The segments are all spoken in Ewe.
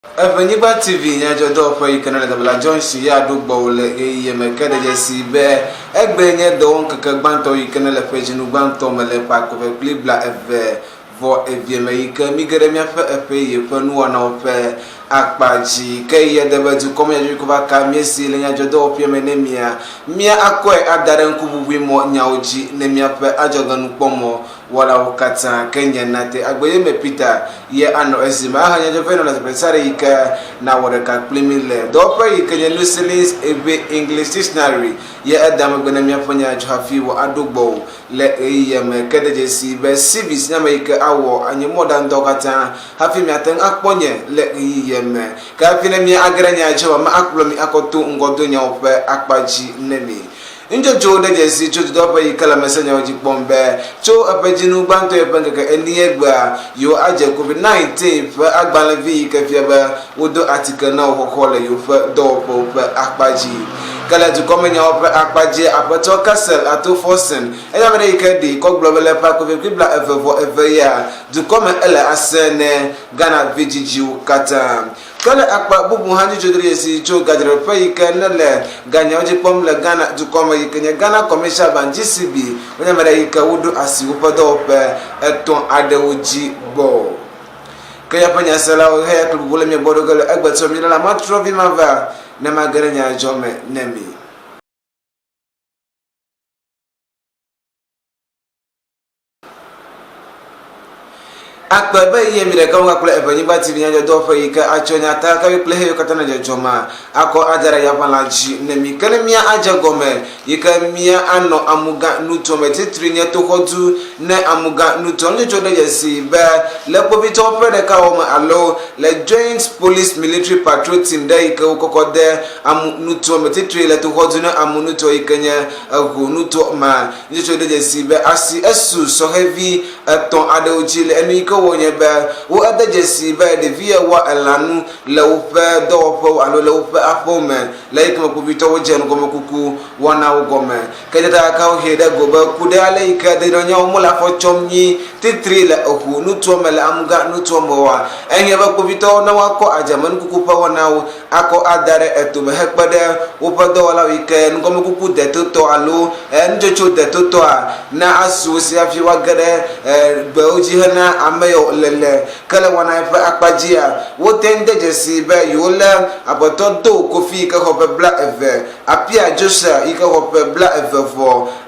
Eʋenyigba TV nyadzɔdɔwɔƒe yi ke ne le Dabla Junction ye aɖo gbɔwò le ɣeyiɣi me ke de dzesii be egbee nye dɔwɔŋkeke gbãtɔ yi ke ne le ƒedzinu gbãtɔ me le ƒe akpe kpli bla eve vɔ evie me yi ke mige ɖe míaƒe eƒe yeye ƒe nuwɔnawo ƒe akpa dzi ke yi ede be dukɔ me nyadzɔdzɔe va ka míesi le nyadzɔdɔwɔƒea me ne mia mía akɔe ada ɖe ŋkuʋuʋui mɔ nyawo dzi ne míaƒe adzɔgenukpɔmɔ Wɔlawo katã ke nye nate agbeyeme Peter ye anɔ esime aha nyadzɔƒe nɔ le teƒe sia ɖe yi ke nawɔ ɖeka kpli mí le dɔwɔƒe yi ke nye Lucily's Ebe English Dictionary ye eda megbe ne míaƒe nya dzɔ hafi wɔ aɖo gbɔwò le ɣeyiɣia me ke de dzesii be CV si nye ame yi ke awɔ nye mɔɖaŋudɔwo katã hafi miate ŋu akpɔ nye le ɣeyiɣia me ke hafi ne mía age ɖe nya dzi me akplɔ mi akɔ to ŋgɔdonyawo ƒe akpa dzi ne mi. Nudzodzoewo ɖe dzesi tso dodɔƒe yi ke lãmesẽnyawo dzi kpɔm be tso eƒe dzinu gbãtɔ yi ƒe ŋkeke enie egbea yewo adze COVID-19 ƒe agbalẽvi yi ke fia be wodo atike na wo xɔxɔ le yewoƒe dɔwɔƒewo ƒe akpa dzi. Ke le dukɔmenyawo ƒe akpa dzi Aƒetɔ Cassel Ato Forson enye ame ɖe yi ke ɖi kɔ gblɔ be le ƒe akpe kpli bla eve vɔ eve ya dukɔme ele asẽ ne Ghana vidzidziwo katã. Ke le akpa bubu hã dzi dzodzrodzesi tso gadzraɖoƒe yi ke ne le ganyawo dzi kpɔm le Ghana dukɔ me yi ke nye Ghana Commercial Bank, GCB, wonye ame ɖe yi ke woɖo asi woƒe dɔwɔƒe etɔ̃ aɖewo dzi gbɔ. Ke míaƒe nyaselawo heya kple bubu le mia gbɔ ɖo ge le egbe tso mi la matrɔ vi mava ne mage ɖe nya dzɔ me ne mi. Akpe be ye mi ɖeka ŋu kple Eʋenyigba TV nyadzɔdɔwɔƒe yi ke atsɔ nyatakakawo kple xexiwo katã ne dzɔdzɔm akɔ ada ɖe yaʋalã dzi ne mi. Ke ne mía adze gɔme yi ke mía anɔ amugã nutoa me titri nye toxɔdu ne amugã nutoa. Nutsotso ɖe dzesi be le kpovitɔwo ƒe ɖekawɔwɔ me alo le Joint Police Military Patrol Team ɖe yi ke wokɔkɔ de amu nutoa me titri le toxɔdu ne amu nutoa yi ke nye eho nutoa mea. Nutsotso ɖe dzesi be asi esu sɔhɛvi etɔ̃ aɖewo dzi le enu yi ke wonye be wo ede dzesi be ɖevi ya wɔa elãnu le woƒe dɔwɔƒewo alo le woƒe aƒewo me le eyi ke me kpovitɔwo dze nugɔmekuku wɔnawo gɔme. Ke nyatakakawo hee ɖe go be ku ɖe ale yi ke dedienɔnyawo mele afɔ tsɔm nyui titri le eho nutoa me le Amuga nutoa me oa, ehiã be kpovitɔwo ne woakɔ adzamenukuku ƒe wɔnawo akɔ ada ɖe etome hekpe ɖe woƒe dɔwɔlawo yi ke nugɔmekuku detotɔ alo nutsotso detotɔa na asu wo si hafi woage ɖe gbewo dzi hena ame yawo lele. Ke le wɔna ƒe akpa dzia, wote ŋu de dzesii be yewolé Aƒetɔ Do Kofi yi ke xɔ ƒe 20, Appiah Joshua yi ke xɔ ƒe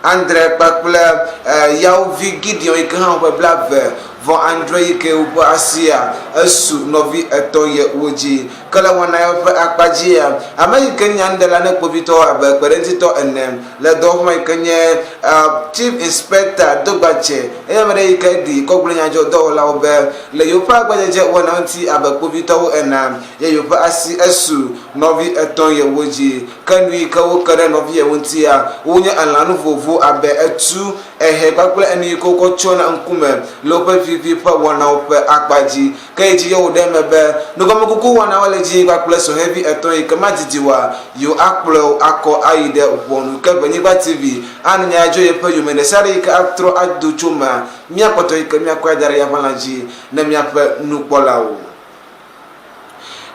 20 kpakple Yaovi Gideon yi ke hã xɔ ƒe 20 yi ke woƒe asia esu nɔvi etɔ̃ ye wo dzi. Ke le wɔna ya ƒe akpa dzia, ame yi ke nya nuɖela ne kpovitɔwo abe kpeɖeŋutitɔ ene le dɔwɔƒe ma yi ke nye Chief Inspector Dogbatse enye ame ɖe yi ke ɖi kɔ gblɔ nyadzɔdɔwɔlawo be le yewoƒe agbadzedze wɔna ŋuti abe kpovitɔwo enea, ye yewoƒe asi esu nɔvi etɔ̃ yewo dzi. Ke nu yi ke woke ɖe nɔvi yewo ŋutia, wonye elãnu vovovowo abe etu, ehe kpakple enu yi ke wokɔ tsyɔna ŋkume le woƒe vivi ƒe wɔnawo ƒe akpa dzi. Ke yi dzi ye wòɖe eme be, nugɔmekuku wɔnawo le edzi kpakple sɔhɛvi etɔ̃ yi ke madidi oa, yewo akplɔe wo akɔ ayi ɖe ʋɔnu. Ke Ʋenyigba TV anɔ nya ya dzo yeƒe yome ɖesiaɖe yi ke atrɔ ado tso mea, míakpɔtɔ yi ke míakɔe ada ɖe yaʋalã dzi ne míaƒe nukpɔlawo.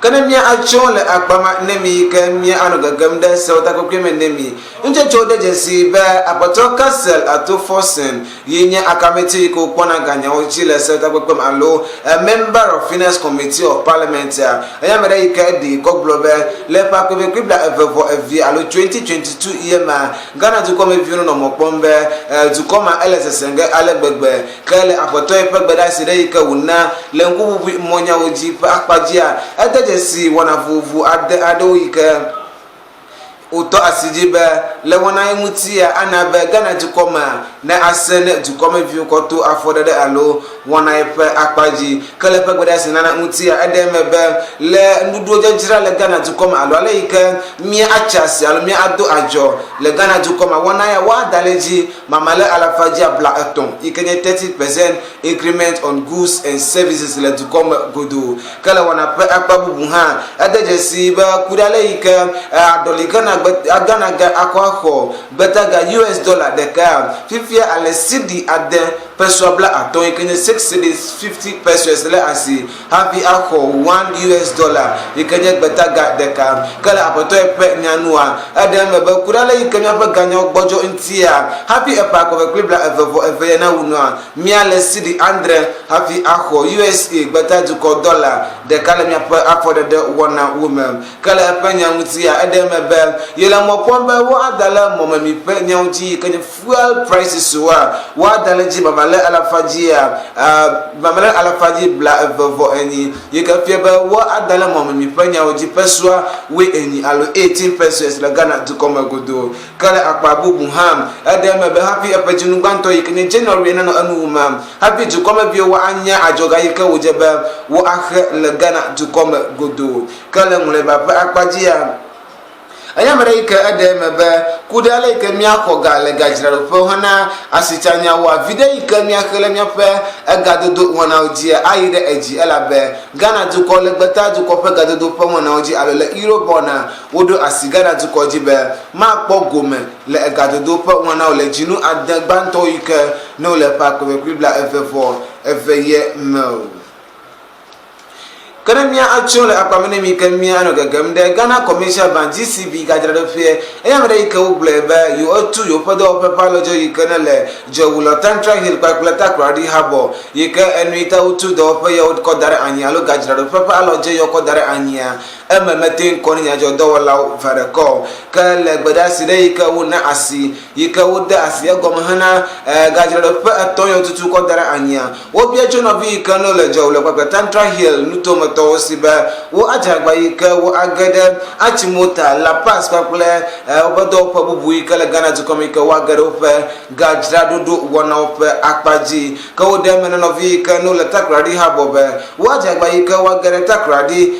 Ke ne mía atsyɔ̃ le akpa ma ne mi yi ke mía anɔ gegem ɖe sewo takpekpe me ne mi. Nutsotsowo ɖe dzesi be Aƒetɔ Cassel Ato Forson yi nye akameti yi ke wokpɔna ganyawo dzi le sewo takpekpe me alo a member of Finance Committee of Parliament a enye ame ɖe yi ke ɖi kɔ gblɔ be le ƒe akpe eve kple bla eve vɔ evee alo 2022 ye mea Ghana dukɔmeviwo nɔ mɔ kpɔm be dukɔ ma ele sesẽ ge ale gbegbe Ke le Aƒetɔ ƒe gbedeasi ɖe yi ke wòna le ŋkuʋuʋui mɔnyawo dzi ƒe akpa dzia, ede dzesi wɔna vovovo ade aɖewo yi ke wòtɔ asi dzi be le wɔna ye ŋutia ana be Ghana dukɔ mea ne ase ne dukɔmeviwo kɔ to afɔɖeɖe alo wɔna ye ƒe akpa dzi. Ke le eƒe gbedeasi nana ŋutia, eɖe eme be le nuɖuɖuwo dzadzra le Ghana dukɔ me alo ale yi ke mía atsa asi alo mía ado adzɔ le Ghana dukɔ mea, wɔna ya woada ɖe edzi Mama le alafa dzi abla etɔ̃ yi ke nye 30% increment on goods and services le dukɔ me godoo. Ke le wɔna ƒe akpa bubu hã, ede dzesii be ku ɖe ale yi ke aɖɔli Ghana gbe Ghana ga akɔ axɔ gbetaga US dɔla ɖeka fifia ale cedi ade. Pesewa 50 yi ke nye 6 cedis 50 pesewas le asi hafi axɔ 1 US dollar yi ke nye gbetaga ɖeka. Ke le Aƒetɔ ye ƒe nya nua, eɖe eme be ku ɖe ale yi ke míaƒe ganyawo gbɔdzɔ ŋutia, hafi eƒe akpe kple 22 ya nawu nua, míale cedi adre hafi axɔ USA gbetadukɔ dɔla ɖeka le míaƒe afɔɖeɖe wɔnawo me. Ke le eƒe nya ŋutia, eɖe eme be yele mɔ kpɔm be woada le mɔmemi ƒe nyawo dzi yi ke nye Fuel prices woa, woada ɖe edzi mama le alafa dzia, mama le alafa dzi 44, yi ke fia be woada ɖe mɔmemi ƒe nyawo dzi pesua wuienyi alo 18 pesewas le Ghana dukɔ me godoo. Ke le akpa bubu hã, eɖe eme be hafi eƒe dzinu gbãtɔ yi ke nye January nanɔ enu wuma, hafi dukɔmeviwo woanya adzɔga yi ke wòdze be woaxe le Ghana dukɔ me godoo. Ke le ŋlɔeba ƒe akpa dzia, Enye ame ɖe yi ke eɖe eme be, ku ɖe ale yi ke míaxɔ ga le gadzraɖoƒewo hena asitsanyawoa, viɖe yi ke míaxe le míaƒe egadodo wɔnawo dzia ayi ɖe edzi elabe Ghana dukɔ le gbeta dukɔ ƒe gadodo ƒe wɔnawo dzi alo le Eurobond-a, woɖo asi Ghana dukɔ dzi be makpɔ gome le egadodo ƒe wɔnawo le dzinu ade gbãtɔwo yi ke ne wole ƒe akpe kple 22 ye me o. Ke ne mía atsyɔ̃ le akpa me ne mi ke mía nɔ gegem ɖe Ghana Commercial Bank, GCB, gadzraɖoƒeɛ, eya ame ɖe yi ke wo gblɔe be yewo tu yewo ƒe dɔwɔƒe ƒe alɔdze yi ke ne le Dzewulɔ, Tantra Hill kpakple Takoradi Harbour yi ke enu yi ta wotu dɔwɔƒe yewo kɔ da ɖe anyi alo gadzraɖoƒe ƒe alɔdze yewo kɔ da ɖe anyia eme mete ŋu kɔ ne nyadzɔdɔwɔlawo va ɖe kɔ o. Ke le gbedeasi ɖe yi ke wona asi yi ke wode asi egɔme hena gadzraɖoƒe etɔ̃ yewo tutu kɔ da ɖe anyia, Wobia tso nɔvi yi ke no le Dzɔwule kpakple Tantra Hill nutometɔwo si be wo adze agba yi ke wo age ɖe Achimota, La Paz kpakple woƒe dɔwɔƒe bubu yi ke le Ghana dukɔ me yi ke woage ɖe woƒe gadzraɖoɖo wɔnawo ƒe akpa dzi. Ke woɖe eme na nɔvi yi ke no le Takoradi habɔ be wo adze agba yi ke woage ɖe Takoradi,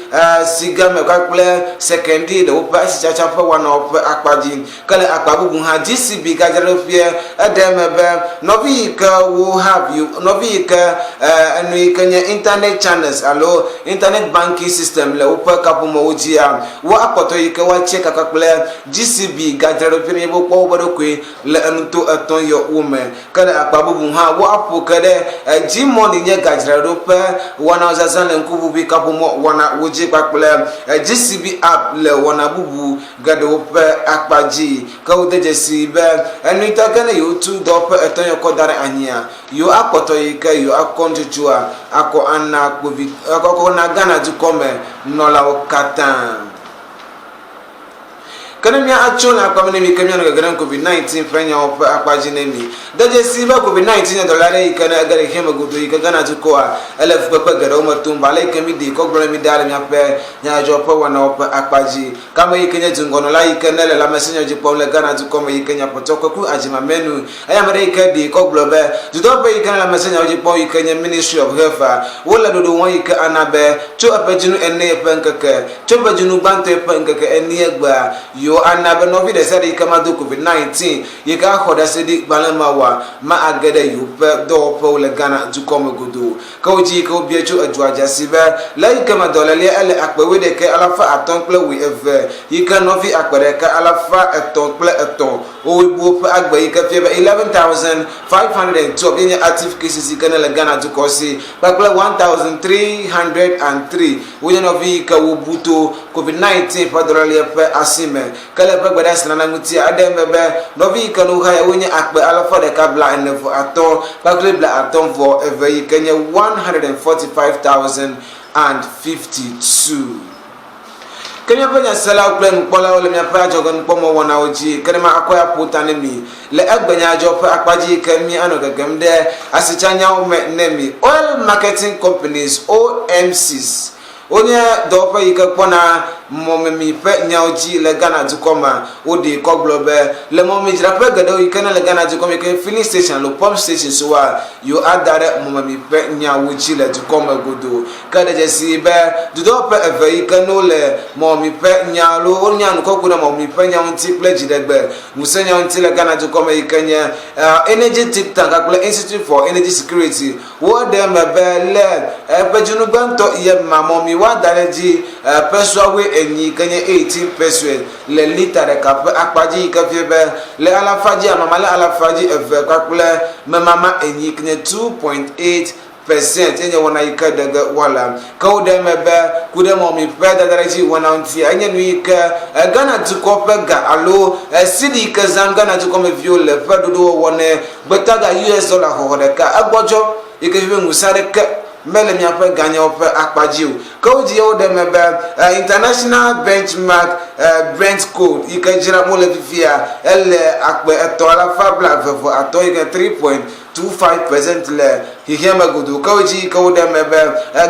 Sigame kpakple Sekondi le woƒe asitsatsa ƒe wɔnawo ƒe akpa dzi. Ke le akpa bubu hã, GCB gadzraɖoƒeɛ eɖe eme be nɔvi yi ke wo have you, nɔvi yi ke enu yi ke nye internet channels alo internet banking system le woƒe kaƒomɔwo dzia, wo akpɔtɔ yi ke woatsia kaka kple GCB gadzraɖoƒeɛ ne wokpɔ wobe ɖokui le enuto etɔ̃ yɔ wo me. Ke le akpa bubu hã, woaƒo ke ɖe G-Money nye gadzraɖoƒe wɔnawo zazã le ŋkuʋuʋui kaƒomɔ wɔnawo dzi kpakple GCB app le wɔna bubu geɖewo ƒe akpa dzi. Ke wode dzesii be enui ta ke ne yewotu dɔwɔƒe etɔ̃ kɔ da ɖe anyia, yewoakpɔtɔ yi ke yewoakɔ nutsotsoa akɔ ana kpovi akɔ na Ghana dukɔ me nɔlawo katã. Ke ne mía atso le akpa me ne mi ke míanɔ gegem ɖe COVID-19 ƒe nyawo ƒe akpa dzi ne mi. De dzesii be COVID-19 nye dɔléle aɖe yi ke ne ege ɖe xexeame godoo yi ke Ghana dukɔa ele fukpekpe geɖewo me tom va ale yi ke mi ɖee kɔ gblɔ ne mi ɖaa le míaƒe nyadzɔdzɔ ƒe wɔnawo ƒe akpa dzi. Ke ame yi ke nye duŋgɔnɔla yi ke nele lãmesẽnyɔ dzi kpɔm le Ghana dukɔ me yi ke nye Aƒetɔ Kweku Agyemang-Manu, eya ame ɖe yi ke ɖee kɔ gblɔ be dudɔƒe yi ke nele lãmesẽnyawo dzi kpɔm yi ke nye Ministry of Health-a, wole ɖoɖo wɔm yi ke ana be tso eƒe dzinu ene ƒe ŋkeke tso ƒe dzinu gbãtɔe ƒe ŋkeke enie gbea, yewo ana be nɔvi ɖe sia ɖe yi ke mado COVID-19 yi ke axɔ ɖaseɖi gbalẽ ma oa, ma age ɖe yewoƒe dɔwɔƒewo le Ghana dukɔ me godoo. Ke wodzi yi ke wobia tso edua dzasi be, le eyi ke me dɔlélia ele akpe 3,522 yi ke nɔvi 1303 wowoe bu woƒe agbe yi ke fia be 11,512 ye nye active cases yi ke ne le Ghana dukɔ si kpakple 1,303 wonye nɔvi yi ke wobu to COVID-19 ƒe dɔlélia ƒe asi me. Ke le eƒe gbedeasi nana ŋutia, eɖe eme be nɔvi yi ke nu haya wonye 145 kpakple 52 yi ke nye 145,052. Ke míaƒe nyaselawo kple nukpɔlawo le míaƒe adzɔgenukpɔmɔ wɔnawo dzi ke ne ma akɔe aƒo ta ne mi le egbenya adzɔ ƒe akpa dzi yi ke mi anɔ gegem ɖe asitsanyawo me ne mi. Oil Marketing Companies, OMCs, Wonye dɔwɔƒe yi ke kpɔna mɔmemi ƒe nyawo dzi le Ghana dukɔ me. Woɖee kɔ gblɔ be le mɔmemidzraƒe geɖewo yi ke ne le Ghana dukɔ me yi ke nye filling station alo pump stations woa, yewo ada ɖe mɔmemi ƒe nyawo dzi le dukɔ me godoo. Ke ɖe dzesi be dudɔwɔƒe eve yi ke ne wole mɔmemi ƒe nya alo wonya nu kɔ ku ɖe mɔmemi ƒe nyawo ŋuti kple dziɖegbe ŋusẽ nyawo ŋuti le Ghana dukɔ me yi ke nye Energy Think Tank kpakple Institute for Energy Security Woɖe eme be le eƒe dzinu gbãtɔ ye mamɔ mi woada ɖe edzi ƒe suawoe wuienyi yi ke nye 18 pesewas le lita ɖeka ƒe akpa dzi yi ke fia be le alafa dzi amama le alafa dzi eve kpakple memama enyi yi ke nye 2.8 percent ye nye wɔna yi ke ɖe ge woala. Ke woɖe eme be ku ɖe mɔmi ƒe dadaɖedzi wɔna ŋutia, enye nu yi ke Ghana dukɔ ƒe ga alo cedi yi ke zãm Ghana dukɔmeviwo le ƒe ɖoɖowɔwɔ ne gbetaga US dɔla xɔxɔ ɖeka egbɔdzɔ yi ke fia be ŋusẽ aɖeke mele miaƒe ganyawo ƒe akpa dzi o. Ke wodzi ye woɖe eme be International Benchmark Brent Code yi ke dzram wole fifia ele akpe etɔ̃ alafa blaeve vɔ atɔ̃ yi ke 3.25% le xexea me godoo. Ke wodzi yi ke woɖe eme be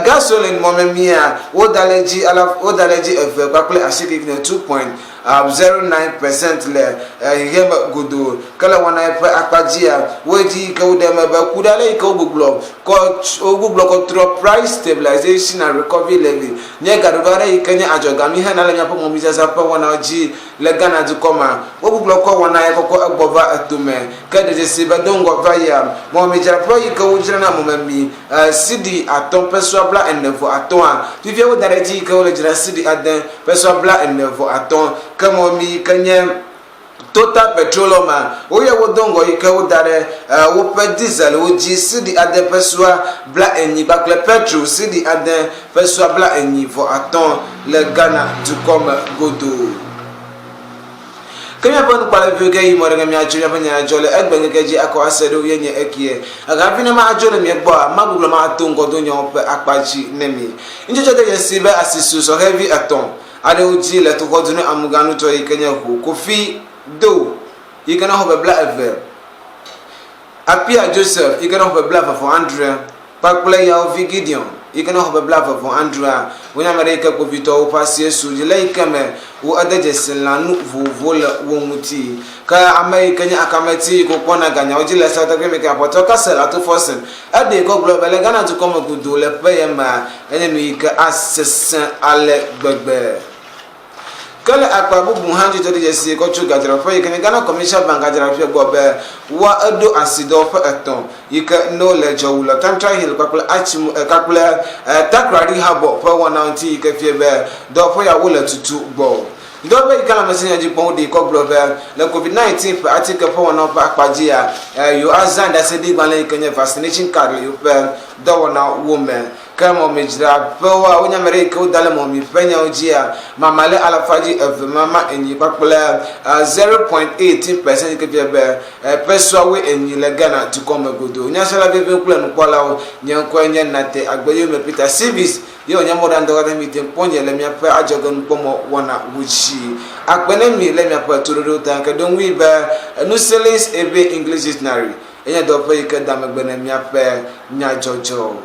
gasoline mɔmemia woda ɖe edzi alaf woda ɖe edzi eve kpakple asieke yi ke nye 2.09% le xexea me godoo. Ke le wɔna ƒe akpa dzia, wodzi yi ke woɖe eme be ku ɖe ale yi ke wogbuglɔ kɔ wogbuglɔ kɔ trɔ Price Stabilization and Recovery Levy nye gaɖoɖo aɖe yi ke nye adzɔgami hena le míaƒe mɔmizazã ƒe wɔnawo dzi le Ghana dukɔ mea. Wogbuglɔ kɔ wɔna ya kɔkɔ egbɔ va etome. Ke de dzesi be do ŋgɔ va yia, mɔmemidzraƒe yi ke wodzrana mɔmemi cedi atɔ̃ pesewa bla ene vɔ atɔ̃a, fifia woda ɖe edzi yi ke wole dzra cedi ade pesewa bla ene vɔ atɔ̃. Ke mɔmemi yi ke nye Total Petroleum a, woyɔ wo do ŋgɔ yi ke woda ɖe woƒe dieselwo dzi cedi ade pesewa bla enyi kpakple petrol cedi ade pesewa bla enyi vɔ atɔ̃ le Ghana dukɔ me godoo. Ke míaƒe nukpɔlaviwo ke yi mɔ ɖe ge míatso míaƒe nya dzɔ le egbe ŋkeke dzi akɔ ase ɖo ye nye ekie. Hafi ne madzo le mia gbɔa, magbuglɔ mato ŋgɔdonyawo ƒe akpa dzi ne mi. Ŋutsɔtsɔ de dzesi be asi su sɔhɛvi etɔ̃ aɖewo dzi le toxɔdu ne amuganutɔ yi ke nye Ho Kofi Do yi ke ne xɔ ƒe 20, Appiah Joseph yi ke ne xɔ ƒe 29 kpakple Yaovi Gideon yi ke ne xɔ ƒe 29a, wonye ame ɖe yi ke kpovitɔwo ƒe asie su dzi le yi ke me wo ede dzesi lãnu vovovowo le wo ŋuti. Ke ame yi ke nye akameti yi ke wokpɔna ganyawo dzi le South Africa Aƒetɔ Cassel Ato Forson eɖee kɔ gblɔ be le Ghana dukɔ me godoo le ƒe ye mea, enye nu yi ke asesẽ ale gbegbe. Ke le akpa bubu hã dzi ɖe dzesi kɔ tso gadzraɖoƒe yi ke nye Ghana Commercial Bank gadzraɖoƒe gbɔ be woa eɖo asi dɔwɔƒe etɔ̃ yi ke ne wole dzɔwu le Tantra Hill kpakple Achimu kpakple Takoradi Harbour ƒe wɔna ŋuti yi ke fie be dɔwɔƒe ya wole tutu gbɔ. Dɔwɔƒe yi ke lãmesẽnya dzi kpɔm woɖee kɔ gblɔ be le COVID-19 ƒe atike ƒe wɔnawo ƒe akpa dzia, yewoazã ɖaseɖigbalẽ yi ke nye vaccination card le yewoƒe dɔwɔnawo me. Ke mɔmidzraƒewoa, wonye ame ɖe yi ke woda le mɔmi ƒe nyawo dzia, mama le alafa dzi eve mama enyi kpakple 0.18% yi ke fia be ƒe suawoe enyi le Ghana dukɔ me godoo. Nyasela veviwo kple nukpɔlawo, nye ŋkɔe nye Nate Agbeyome Peter Civis ye wònye mɔɖaŋudɔ katã mi te kpɔ nye le miaƒe adzɔgenukpɔmɔ wɔna ŋu dzi. Akpe ne mi le miaƒe toɖoɖo ta ke ɖo ŋui be Nuselis Ebe English Dictionary enye dɔwɔƒe yi ke da megbe ne miaƒe nyadzɔdzɔ.